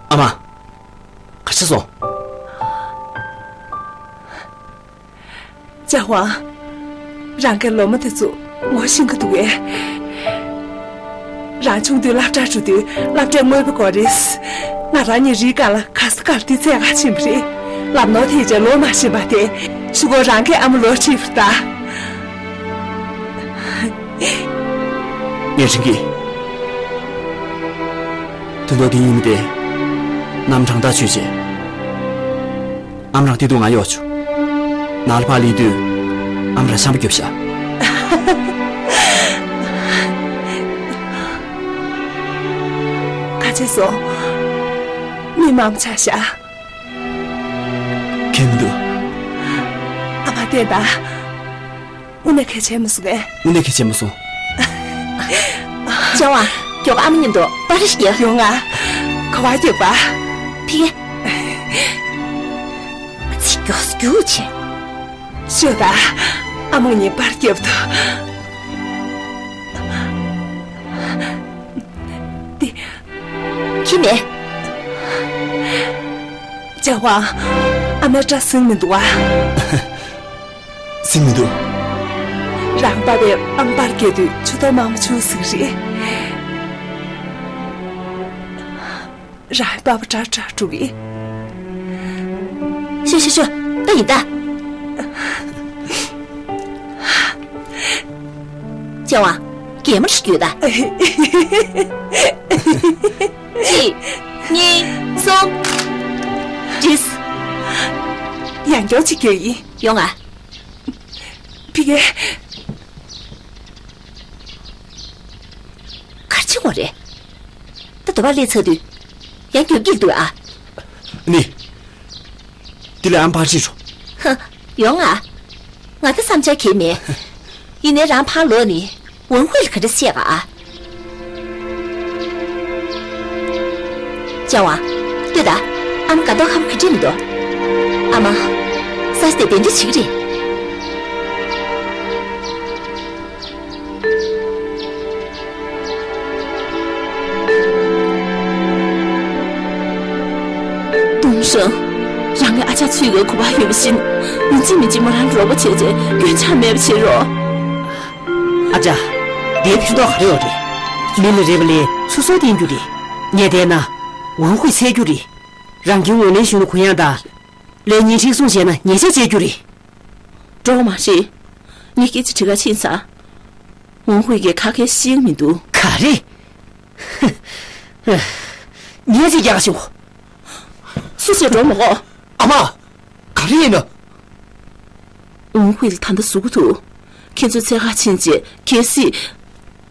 ཨ་མ། ག་ཆེ་སོང་། ལྕགས་དབང་། རང་གི་ལོ་མ་དེ་ཚོ་ངོ་ཤེས་ཀྱི་འདུག་གས། རང་ཆུང་དུས་སློབ་གྲྭར་འགྲོ་དུས་སློབ་གྲྭའི་དངོས་པོ་དགོས་རེད། ང་རང་གཉིས་རིའི་སྒང་ལ་ག་ས་གར་དེ་འཚོལ་ག་ཕྱིན་པ་རེད། ལམ་ནོར་ཐེབས་བྱས་ལོག་མ་ཕྱིན་པ་དེ་ཞུ་སྒོ་རང་གི་ཨ་མ་ལོ་ཁྲིད་པར་གདའ། ངས་དྲན་གི། དོན་དག་འདི་ཡིན་མི་དེ། གནམ་གྲང་ཐག་ཆོད་བྱས། ཨམ་རང་དེ་དུས་ང་གཡོག་བྱུང་། ནཱ་ལ་ཕར་སླེབས་དུས། ཨམ་རང་ཤམ་པོ་རྒྱོབ་ཤག་ག་ཚོད་སོང་། མི་མང་ཆགས་ཤག་གལ་མི་འདུག་ཨ་མ་བལྟས་དང་། དངོས་གནས་གལ་ཆེན་མ་སོང་ངས། དངོས་གནས་གལ་ཆེན་མ་སོང་། ལྕགས་དབང་། མགྱོགས་ཨ་མ་མཉམ་དུ་པར་རེ་ཞིག་རྒྱག་ཡོང་ང་། ག་པར་རྒྱག་པ། ཕ་གི། ཚིག་མགྱོགས་སུ་རྒྱུགས་བྱས། ཤོད་དང་། ཨ་མ་གཉིས་པར་རྒྱབ་ཏུ། འདི། ཁྱི་མེད། ལྕགས་དབང་། ཨ་མའི་སྐྲ་ཟིང་མི་འདུག་ཨ། ཟིན་མི་འདུག་རང་པ་ཕའི་ཨམ་པར་སྐྱེས་དུས་ཆུ་ཐོག་མང་པོ་ཆུ་ཟིག་རེད། རང་པ་ཕ་དྲག་དྲག་འགྲོ་གི། ཤོ་ཤོ་ཤོ། ད་ཡིན་ད། ལྕགས་དབང་། གད་མོ་ཞིག་གྱོན་ད། གཅིག་གཉིས། གསུམ། བྲིས། ཡང་བསྐྱར་གཅིག་གྱོན་ཡིན། ཡོང་ང་། ཕ་གི། ག་རེ་བྱེད་དགོས་རེད། ད་དོ་བ་ལས་ཚར་དུས། ཡང་རྒྱབ་ཀྱི་འདུག་ཨ། ནི། འདི་ལ་ཨམ་ཕར་ཁྲིད་འགྲོ། ཧ། ཡོང་ང་། ང་ད་བསམ་འཆར་གང་ཡང་མེད། ཡིན་ནའི་རང་ཕར་ལོག་ནས་ཝང་ཧུའེ་ལ་ག་འདྲ་བཤད་ག་ཨ། ལྕགས་དབང་། ལྟོས་དང་། ཨ་མ་དགའ་མདོག་ཁ་པོ་ག་འདྲ་མི་འདུག་ཨ་མ། ས་ཆ་དེ་གདན་འདྲེན་བྱེད་ཀྱི་རེད། ཏུང་ཧྲེང་། རང་གི་ཨ་ཅག་ཚུའེ་གི་གོ་བ་ཡོད་པ་བཞིན། ཡིན་གཅིག་མིན་གཅིག་མོ་རང་གི་རོགས་པ་བྱས་རྗེས་སྐྱོན་ཆ་མེད་པ་བྱེད་རོགས། ཨ་ཅག་དེའི་ཕན་ཐོགས་ག་རེ་ཡོད་རེད། མི་ལ་རེ་བ་ལས་སོ་སོར་བརྟེན་རྒྱུ་རེད། ངས་བལྟས་ན། ཝང་ཧུའེ་འཚོལ་རྒྱུ་རེད། རང་གི་ངོས་ལེན་ཞུ་ན་གུ་ཡངས་དང་། ལས་གཉིས་མཁྲེགས་བཟུང་བྱས་ན་ཉེས་ཆད་བཅད་རྒྱུ་རེད། འགྲོ་མ་རེད། ངས་སྐད་ཆ་དྲི་ག་ཕྱིན་ཙང་། ཝང་ཧུའེ་གིས་ཁ་སྐད་ཤེས་ཀྱི་མི་འདུག་ག་རེ། ངས་ཅིག་རྒྱག་ག་ཞུ། སུ་ཞིག་འགྲོ་མ་གོ་ཨ་མ། ག་རེ་ཡིན་ན། ཝང་ཧུའེ་ལ་ད་ལྟ་ཟུག་གི་འདུག་ཁྱེད་ཚོ་འཚོལ་ག་ཕྱིན་རྗེས་གལ་སྲིད།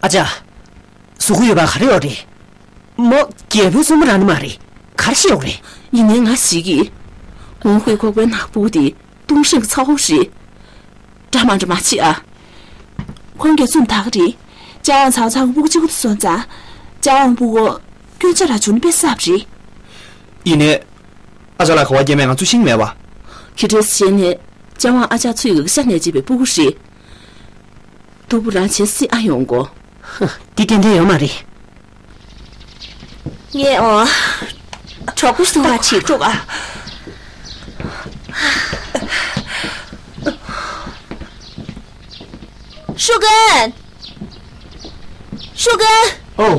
ཨ་ཅག་ཟུག་གི་ཡོད་པ་ག་རེ་ཡོད་རེད། མོ་རྒྱལ་པོའི་བཙུན་མོ་རང་ནི་མ་རེད། ག་རེ་བཤད་ཡོད་རེད། ཡིན་ནའི་ང་ཞིག་གིས། ཝང་ཧུའེ་ཁོག་པའི་ནང་སྤུ་གུ་དེ་ཏུང་ཧྲེང་གི་ཚ་བོ་རེད། འདྲ་མ་འདྲ་མ་བྱེད་ཨ། ཁོང་གིས་བཙུན་དག་གི་རེད། ལྕགས་དབང་ཚང་ཚང་སྤུ་གུ་གཅིག་པུ་དེ་སོང་ཙང་། ལྕགས་དབང་སྤུ་གུ་སྐྱོན་ཆ་རག་བྱུང་ན་དཔེ་གསར་པ་རེད། ཡིན་ནའི། ཨ་ཅག་ལ་ག་པར་སྐྱེས་མེད་ང་ཚོས་ཤེས་ཀྱི་མེད་པ། ཁྱི་ཁྲེ་སི་ཤེས་ནས་ལྕགས་དབང་ཨ་ཅག་ཚུའེ་གི་ཤ་ནས་སྐྱེས་པའི་སྤུ་གུ་རེད། སྟུག་པོ་རང་བྱེད་སྲིད་ཨ་ཡོང་གོ་ཧ། འདི་ཏན་ཏན་ཡོད་མ་རེད། ངས་ཨོ། གྲོགས་པོ་ཞིག་ཐུག་ང་ཁྲིད་འགྲོ་ག་ཧྲུ་ཀན། ཧྲུ་ཀན། ཨོ།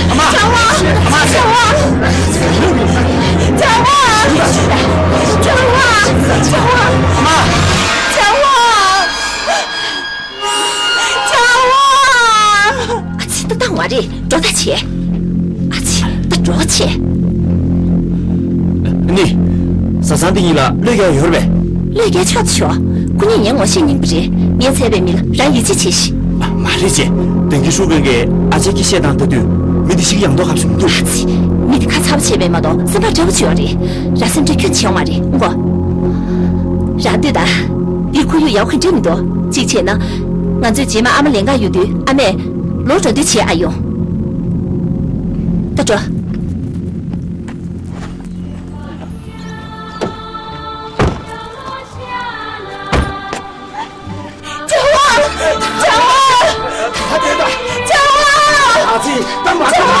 ཨ་མ། ཨ་མ། ཨ་མ། ཨ་མ། ཨ་མ། ཨ་ཙི། ད་བཏང་བ་རེད། འགྲོ་ད་བྱེད། ཨ་ཙི། ད་འགྲོ་བྱེད། ནི། བཟའ་ཚང་འདི་གཉིས་ལ་བློས་འགེལ་ཡོད་རེད་པས། བློས་འགེལ་ཆོག་ཆོག་ཁོ་གཉིས་ངའི་ངོ་ཤེས་ཉན་གྱི་རེད། ངས་བཙལ་བའི་མི་ལ་རང་ཡིད་ཆེས་བྱེད་ཤིག་ཨ། མ་རེད་ཅེ། དོན་གྱི་ཧྲུའུ་ཀུན་གྱིས་ཨ་ཅེ་ཀི་བཤད་སྟངས་ལྟ་དུས་མི་འདི་ཞིག་ཡང་དོ་ཁ་ཞིག་མི་འདུག་ཨ་ཙི། མི་འདི་ཁ་ཚ་པོ་བྱས་པས་མ་གཏོགས་སེམས་པ་འདྲ་པོ་ཅིག་ཡོད་རེད། ར་སེམས་ཁྲལ་ཁྱོན་ཆེ་ཡོང་བ་རེད། ཨང་གོ། རང་ལྟོས་དང་། འདིར་ཁོར་ཡུག་ཡག་པོ་ག་འདྲས་མི་འདུག་གཅིག་བྱས་ན། ང་ཚོས་རྗེས་མ་ཨ་མ་ལེན་ག་ཡོང་དུས་ཨ་མས་ལོག་འགྲོ་དུས་བྱེད་ཨ་ཡོང་། ད་འགྲོ། ཨ་ཙི། ད་མ་ཐག་ཨ་ཙི། ཨ་ཙི།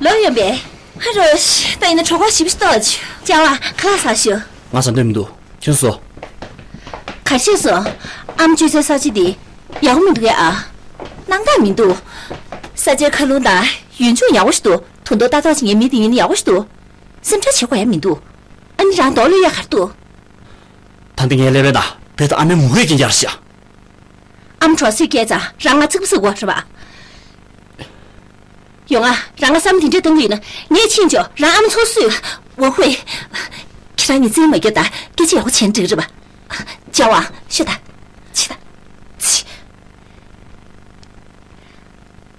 ལོ་ཡོན་པས། ཧ་རོ་ཤི། ད་ཡིན་ན་གྲོད་ཁོག་ཞིབ་ཞིབ་ཏོག་ཅིག་ཅང་བ་ཁ་ལག་ཟ་ཤོག་ང་ཟ་འདོད་མི་འདུག་ཁྱོད་སོ། ག་རེ་བྱས་སོང་། ཨ་མ་བཅོས་ཚེ་ས་ཆ་འདི་ཡག་པོ་མི་འདུག་ཡ། ཨ། སྣང་དག་མི་འདུག་ས་ཆའི་མཁའ་རླུང་དང་ཡུལ་ལྗོངས་ཡག་པོ་ཞིག་འདུག་དོན་དུ་ལྟ་ཐག་ཅིག་ངའི་མི་དེ་ཡིན་ན་ཡག་པོ་ཞིག་འདུག་སེམས་ཁྲལ་བྱེད་དགོས་ཡ་མི་འདུག་ཨ་ནི་རང་དོགས་ལོས་ཡ་ག་རེ་འདུག་ད་འདི་ངའི་ཀླད་པའི་ནང་རྦད་དེ་ཨ་མའི་མུ་གེ་རྐྱེན་རྒྱག་རེད་ཤག་ཨ་མ་གྲོང་གསེབ་སྐྱེས་ཙང་རང་ང་ཚིག་པ་ཟེར་དགོས་རེད་པ། ཡོང་ང་། རང་ང་བསམ་དེ་འདྲས་གཏོང་གི་ཡོད་ན་ངས་ཕྱིན་ཆོག་རང་ཨ་མ་ཚོ་སུས། ཝུ་ཧུའེ། ཁྱེད་རང་ཉིད་རྩིས་མ་རྒྱབ་དང་སྐད་ཆ་ཡག་པོ་བྱས་ན་འགྲིག་རེད་པ། ཅང་བ། ཤོད་དང་། ཕྱིན་དང་། ཕྱིན།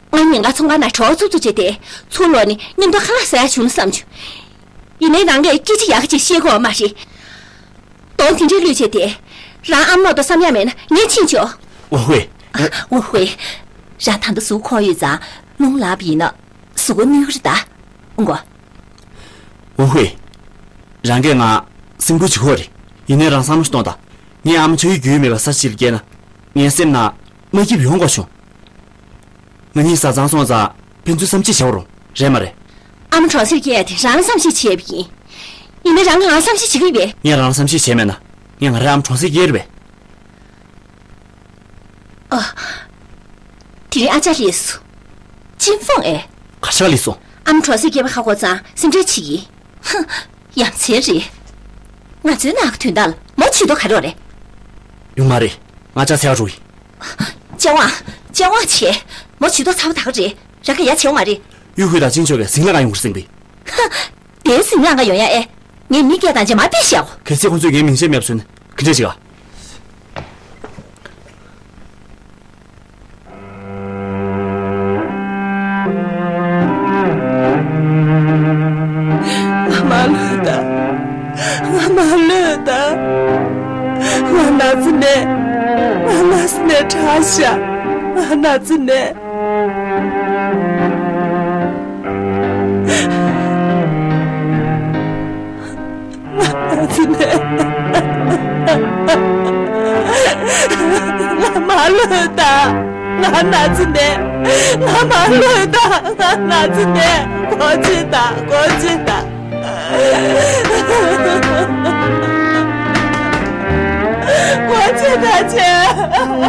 ང་ཉིན་གང་ཚོང་ཁང་ནང་གྲོགས་ཚུགས་ཚུགས་བྱས་ཏེ་ཚུར་ལོག་ནས་མཉམ་དུ་ཁ་ལག་ཟ་ཡག་བྱུང་ན་བསམ་བྱུང་། ཡིན་ནའི་རང་གིས་སྐད་ཆ་ཡག་ག་ཅིག་བཤད་ཀྱི་ཡོད་མ་རེད། གདོང་དེ་འདྲས་བླུད་བྱས་ཏེ། རང་ཨ་མ་ལོག་དང་བསམ་ཡག་མེད་ན་ངས་ཕྱིན་ཆོག་ཝུ་ཧུའེ། ཝུ་ཧུའེ། རང་ད་ལྟ་གཟུགས་ཁོག་ཡོད་ཙང་རླུང་ལངས་པ་ཡིན་ན་གཟུགས་པོ་གནོད་ཀྱི་རེད་ད། ཨང་གོ། ཝུ་ཧུའེ། རང་གིས་ང་སེམས་ཁུར་བྱེད་ཀྱི་ཡོད་རེད། ཡིན་ནའི་རང་བསམ་བློ་ཞིག་གཏོང་དང་། ངའི་ཨ་མ་ཆ་ཡོད་རྒྱུས་ཡོད་མེད་པ་ས་ཆ་ཅིག་ལ་བསྐྱལ་ན། ངའི་སེམས་ནང་མ་སྐྱིད་པ་ཡོང་དགོས་བྱུང་། ང་གཉིས་བཟའ་ཚང་སོང་ཙང་ཕན་ཚུན་བསམ་ཤེས་བྱེད་དགོས་རེད་མ་རེད། ཨ་མ་གྲོང་གསེབ་སྐྱེས་ཡ་དེ་རང་བསམ་ཤེས་བྱས་པ་ཡིན། ཡིན་ནའི་རང་གིས་ང་བསམ་ཤེས་བྱེད་ཀྱི་ཡོད་པས། ངས་རང་ལ་བསམ་ཤེས་བྱས་མེད་ན། ངས་ང་རའི་ཨ་མ་གྲོང་གསེབ་སྐྱེས་རེད་པས། ཨ། དེ་རིང་ཨ་ཅག་སླེབས་སོང་། ཅིན་ཧྥང་ཨེ། ག་ཞིག་ལ་སླེབས་སོང་། ཨ་མ་གྲོང་གསེབ་སྐྱེས་པ་ཧ་གོ་ཙང་སེམས་ཁྲལ་བྱེད་ཀྱི། ཧ། ཡ་མཚན་རེད། ང་ཚོའི་ནང་གི་དོན་དག་ལ་མ་ཇུས་གཏོགས་ག་རེ་ཡོད་རེད། ཡོད་མ་རེད། ང་ཅག་འཚོལ་ག་འགྲོ་གི་ཡིན། ཅང་བ། ཅང་བ་བྱས། མ་ཇུས་གཏོགས་ཚ་བ་ད་ག་རེད། རང་ག་ཡ་བྱེད་འོང་མ་རེད། ཡུ་ཧུའེ་དང་ཅིན་ཅོ་གིས་ཟིང་ལ་ག་ཡོང་གི་རེད་ཟེར་གི། ཧ། དེའི་ཟིང་ལ་ག་ཡོང་ཡ་ཨེ། ངས་མི་སྐད་བཏང་རྗེས་མར་ཕུད་བཞག་གོ། གལ་སྲིད་ཁོང་ཚོས་ངའི་མིང་ཆད་མེད་པ་བཟོས་ན་ག་འདྲས་བྱེད་ག། ང་མ་ལོས་དང་། ང་མ་ལོས་དང་། ང་ན་ཚ་ནས། ང་ན་ཚ་ནས་དྲག་ཤག་ང་ན་ཚ་ནས། ང་ན་ཚ་ནས། ང་མ་ལོས་དང་། ང་ན་ཚ་ནས། ང་མ་ལོས་དང་། ང་ན་ཚ་ནས། སྒོ་ཕྱེ་དང་། སྒོ་ཕྱེ་དང་། སྒོ་ཕྱེ་དང་། ཆེ། ང་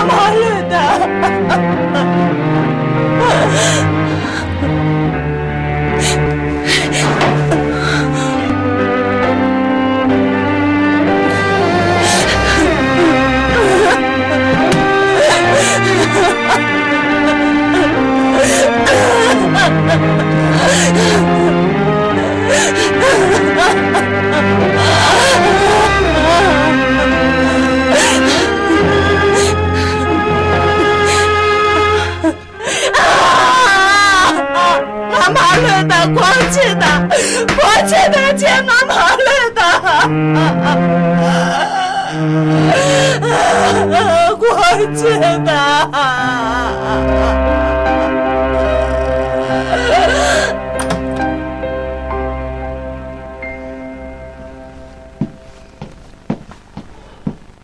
མ་ལོས་དང་། ང་མ་ལོས་དང་། སྒོ་ཕྱེ་དང་། སྒོ་ཕྱེ་དང་། ཆེ། ང་མ་ལོས་དང་། སྒོ་ཕྱེ་དང་།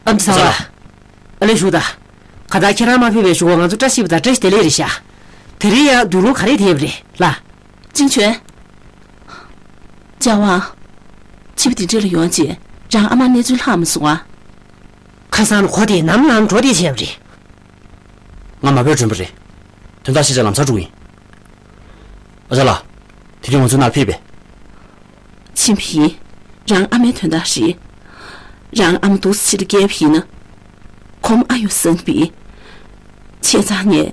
ཨ་མ་ཚ་བ། ཨ་ལས་ཞུ་ད། ག་ད་ཁྱེད་རང་མ་ཕེབས་པའི་གཞུག་གུ་ང་ཚོ་བཀྲ་ཤིས་པ་དང་བཀྲ་ཤིས་བདེ་ལེགས་རེད་ཤག་དེ་རིང་ཡང་སྡུག་རུས་ག་རེ་ཐེབས་རེད་ལ། ཅིང་ཆོན། ཅང་ཝང་། ཕྱི་པོ་དེ་འདྲ་ལ་ཡོང་རྗེས་རང་ཨ་མ་གནས་ཚུལ་ལྷག་མ་སོང་ཨ། ཁ་སང་གོ་དེ་ནམ་ལངས་འགྲོ་དེ་བྱས་པ་རེད། ང་མ་བོས་དྲན་པ་རེད། དོན་དག་ཤེས་བྱ་ལམ་སང་འགྲོ་གི་ཡིན། ཨ་ཅག་ལགས། དེ་རིང་ང་ཚོའི་ནང་ཕེབས་པས། ཕྱིན་པ་ཡིན། རང་ཨ་མའི་དོན་དག་རེད། རང་ཨ་མ་འདུག་སེ་བྱེད་ལ་བསྐྱལ་བ་ཡིན་ན། ཁོམ་ཨ་ཡོང་སང་པས། བྱས་ཙང་ངས།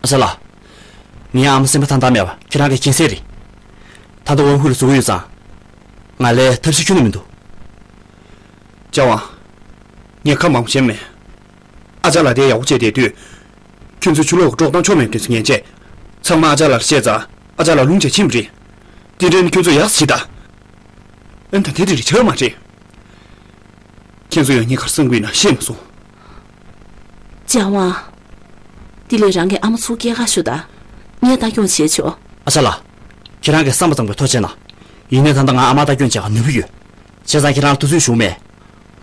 ཨ་ཅག་ལགས། ངའི་ཨ་མ་སེམས་པ་ཐང་ཐང་མེད་པ་ཁྱེད་རང་གིས་མཁྱེན་གསལ་རེད། ད་ལྟ་དབང་ཧུའུ་ལ་བཟོ་གི་ཡོད་ཙང་། ང་ལ་ཐབས་ཤེས་ཁྱོན་ནས་མི་འདུག་ཅ་ཝང་། ངས་ཁ་མང་པོ་བྱས་མེད། ཨ་ཅག་ལགས་དེ་ཡག་པོ་བྱས་བསྡད་དུས། ཁྱོད་ཚོས་ཆུ་ལོག་གི་དཀྲོག་གཏམ་ཆོ་མེད་དུས་སུ་ཉན་བྱས། ཚང་མ་ཨ་ཅག་ལགས་ལ་བཤད་ཙང་ཨ་ཅག་ལགས་རླུང་བཅས་ཕྱིན་པ་རེད། དེ་འདྲ་ནི་ཁྱོད་ཚོ་ཡག་སེ་བྱེད་ད། ཨ་ནི་ད་དེ་དེ་རིགས་བྱེད་མ་རེད། ཁྱེད་ཚོ་ཡང་ངས་ག་རེ་བསམ་གྱི་ཡོད་ན་ཤེས་མ་སོང་། ཅ་ཝང་། དེ་ལས་རང་གི་ཨ་མ་ཚུར་སྐྱེལ་ག་ཤོག་ད། ངས་ལྟ་སྐྱོང་བྱས་ཆོག་ཨ་ཅག་ལགས། ཁྱེད་རང་གིས་བསམ་པ་བཟང་པོའི་ཐོག་བྱས་ན། ཡིན་ནའི་ད་ལྟ་ང་ཨ་མ་ལྟ་སྐྱོང་བྱེད་ག་ནུས་པ་ཡོད། བྱས་ཙང་ཁྱེད་རང་ལ་ཐུགས་ཚུར་ཞུ་མེད།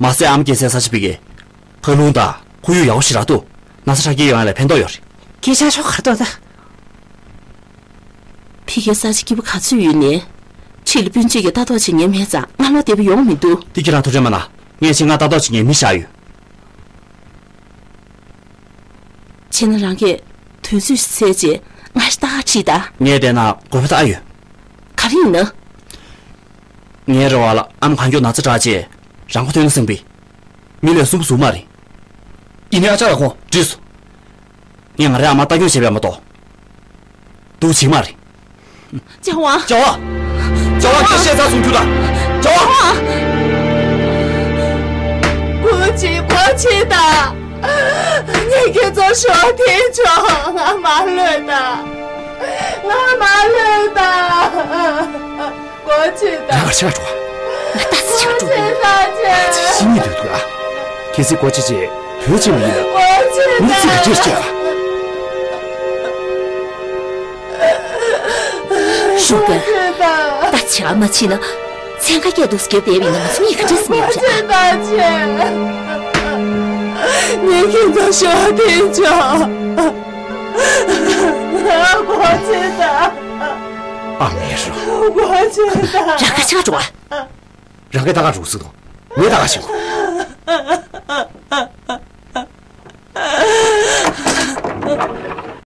མ་ཟད་ཨ་མ་སྐྱེས་སའི་ས་ཆ་ཕ་གི། ཧ་ལུང་དང་ཁོར་ཡུག་ཡག་པོ་ཞེ་དྲག་འདུག་ན་ཚ་ཁྲག་སྐྱེད་ཡོང་ཡ་ལ་ཕན་ཐོགས་ཡོད་རེད། སྐད་ཆ་ཤོག་གར་ཏོ་ད། ཕ་གིའི་ས་ཆ་སྐྱིད་པོ་ག་ཚོད་ཡོད་ནའི། ཁྲིད་ལ་སྤུན་མཆེད་ཀྱིས་ལྟ་རྟོག་བྱེད་མཁན་མེད་ཙང་སྔ་ལོག་བདེ་པོ་ཡོང་མི་འདུག་དེ་ཁྱེད་རང་ཐུགས་ཁྲལ་མ་གནང་། ངས་ཆེད་མངགས་ལྟ་རྟོག་བྱེད་མཁན་མི་བཞག་ཡོད། བྱས་ན་རང་གིས་དུས་ཚོད་ཅིག་བཙལ་རྗེས་སྔ་ཕྱི་ལྟ་ག་ཁྲིད་ད། ངས་བལྟས་ན་དགོས་པ་ད་ཨ་ཡོད། ག་རེ་ཡིན་ན། ངའི་རེ་བ་ལ་ཨ་མ་གང་མགྱོགས་ན་ཚ་དྲག་རྗེས་རང་མགོ་ཐོན་ན་བསམ་པས། མི་ལས་གསུམ་པོ་ཟུག་མ་རེད། ཡིན་ནའི་ཨ་ཅག་ལགས་ཁོང་འགྲིག་སོང་། ངས་ང་རའི་ཨ་མ་ལྟ་སྐྱོང་བྱས་པ་མ་གཏོགས། འདུག་བྱེད་མ་རེད། ཅ་ཝང་། ཅ་ཝང་། ཅ་ཝང་། ཁྱོད་བཤད་ཚར་སོང་རྒྱུ་དང་། ཅ་ཝང་། སྒོ་ཕྱེ། སྒོ་ཕྱེ་ད། ངས་ཁྱེད་ཚོ་ཞོགས་ཐེངས་ཆོག་ང་མ་ལོས་ད། ང་མ་ལོས་ད། སྒོ་ཕྱེ་ད། རང་ག་ཆེ་བ་འགྲོ། ང་ལྟ་སི་ཆ་འགྲོ། སྒོ་ཕྱེ་ད་ཅེ། ཤི་ཉིད་དུ་དུ་ཨ། ཁྱེད་ཚོས་སྒོ་ཕྱེ་ཅེས་བོད་ཕྱིན་མི་ཡིན་ལ། སྒོ་ཕྱེ་མི་ཚིག་ག་ཅེར་ཅེ་ཨ། ཞོགས་ཀ་ད་ཆ་མ་ཕྱིན་ན། ཚན་ཁ་སྐྱེ་འདུག་སྐྱེ་བསྡད་པའི་ནང་ཚུན་ཡི་ག་འདྲས་སེ་མེད་པ་རེད། ངས་ཁྱེད་ཚོ་ཤོག་ཐེངས་ཆོག་ང་སྒོ་ཕྱེ་ད། ཨ་མའི་རོ། སྒོ་ཕྱེ་ད། རང་ག་ཆ་འགྲོ་བ། རང་ག་ད་ག་འགྲོ་སྲིད་དོ། ངས་ད་ག་ཤེས་གོ།